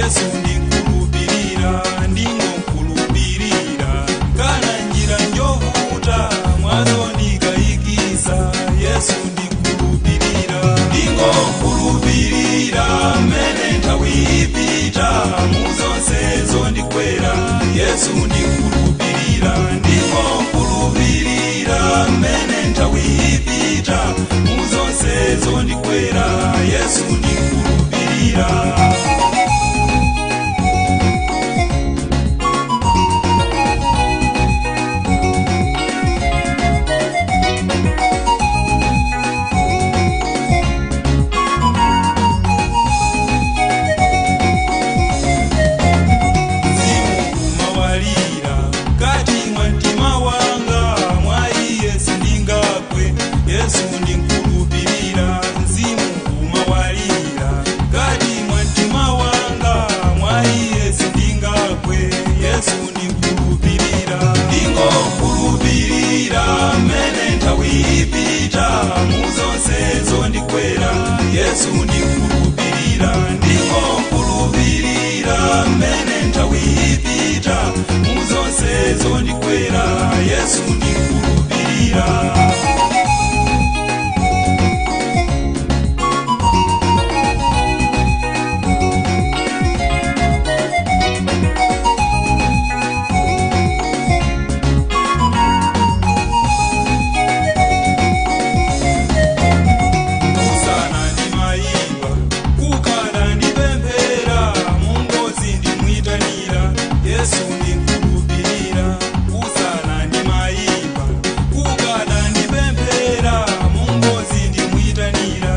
Yesu ndikhulupirira, ndingokhulupirira. Kana njira njovuta mwazo ndikayikisa, Yesu ndikhulupirira, ndingokhulupirira. Mene nthawi ipita muzonsezo ndikwera, Yesu ndikhulupirira, ndingokhulupirira. Mene nthawi ipita muzonsezo ndikwera, Yesu ndikhulupirira. Mawalira kati mwa mtima wanga, mwa iye sindingakwe, Yesu ndinkhulupirira. Mzimu umawalira kati mwa mtima wanga, mwa iye sindingakwe, Yesu ndinkhulupirira, ndingokhulupirira. Mene nthawi ipita muzonsezo ndikwera, Yesu ndinkhulupirira, ndingokhulupirira. Mene nthawi ipita muzonsezo ndikwera, Yesu ndikhulupirira. Kusana ndimayimba, kukhala ndipemphera, mungozi ndimwitanira, Yesu ndinkhulupirira. Kusana ndimayimba, kukhala ndipemphera, mungozi ndimwitanira,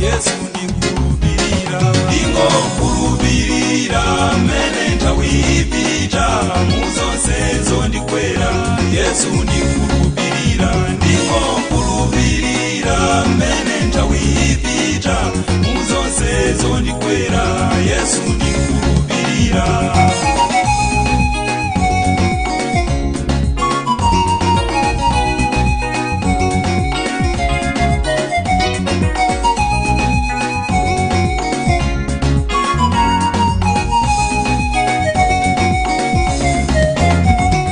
Yesu ndinkhulupirira, ndingokhulupirira. Mene nthawi ipita muzonsezo ndikwera, Yesu ndinkhulupirira, ndingokhulupirira. Mene nthawi ipita muzonsezo ndikwera, Yesu ndinkhulupirira.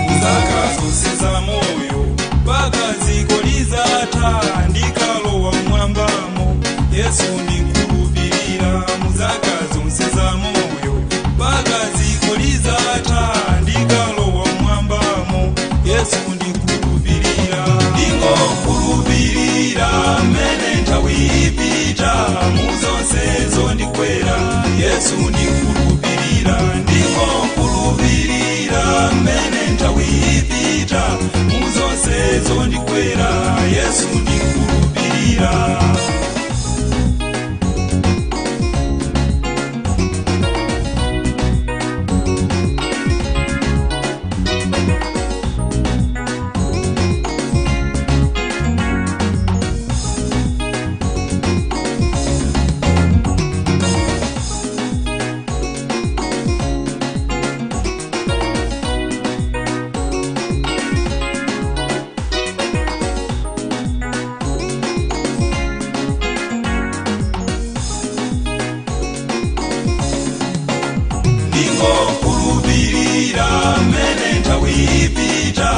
Muzaka zonse za moyo paka dziko lizatha, ndikalowa mmwambamo, Yesu ndinkhulupirira. Muzaka zonse za moyo paka dziko lizatha, ndikalowa mmwambamo, Yesu ndinkhulupirira, ndingokhulupirira. Mene nthawi ipita muzonsezo ndikwera, Yesu ndinkhulupirira, ndingokhulupirira. Mene nthawi ipita muzonsezo ndikwera, Yesu ndinkhulupirira. Ndingokhulupirira mene nthawi ipita.